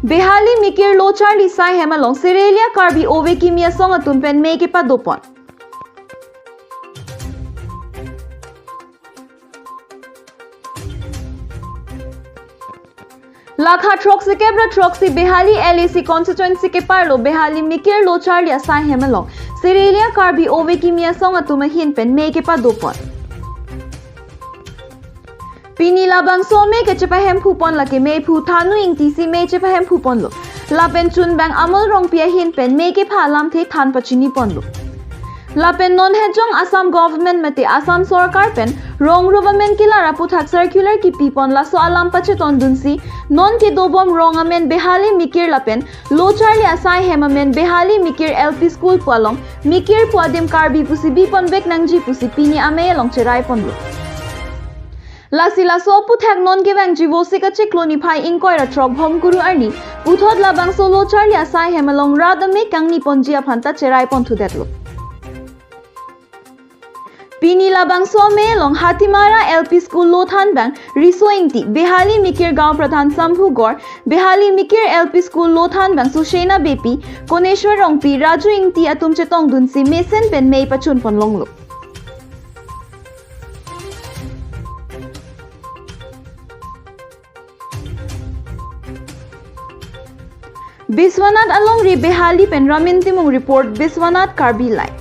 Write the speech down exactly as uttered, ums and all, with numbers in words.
Behali mikir lo charli asai hem along Serelia Karbi Ove Kimi asong atum pen mei kepadopon. Lakha throksi kep ra throksi Behali L A C constituency keparlo Behali mikir lo charli asai hem along Serelia Karbi Ove Kimi asong atum ahin pen mei kepadopon. Pini labangso mei kechepahemphupon lake meiphu Thanu Ingti si mei chepahemphuponlo. Lapen chunbang Amol Rongpi ahin pen mei kepha alamthe than pachiniponlo. Lapen non hejong Assam government mate Assam sorkar pen rong rup amen kelar aputhak circular kipipon laso alam pachetondunsi non kedobom rong amen Behali mikir lapen lo charli asai hem amen Behali mikir L P school pu along mikir pu adim Karbi pusi biponvek nangji pusi pini amei along cheraiponlo. Lasi laso aputhak non kevangji Vosik achiklo niphai ingkoi ra throk Bhomkuru arni puthot labangso lo charli asai hem along rat amei kangniponji aphanta cheraiponthudetlo. Pini labangso amei along Hatimara L P school lo thanbang Riso Ingti, Behali mikir gaon pradhan Sambhu Gor, Behali mikir L P school lo thanbang Sushena Beypi, Koneshwar Rongpi, Raju Ingti atum chetongdunsi mesen pen mei pachunponlonglo. Biswanath alongri Behali pen Ramin Timung report, Biswanath Karbi Live.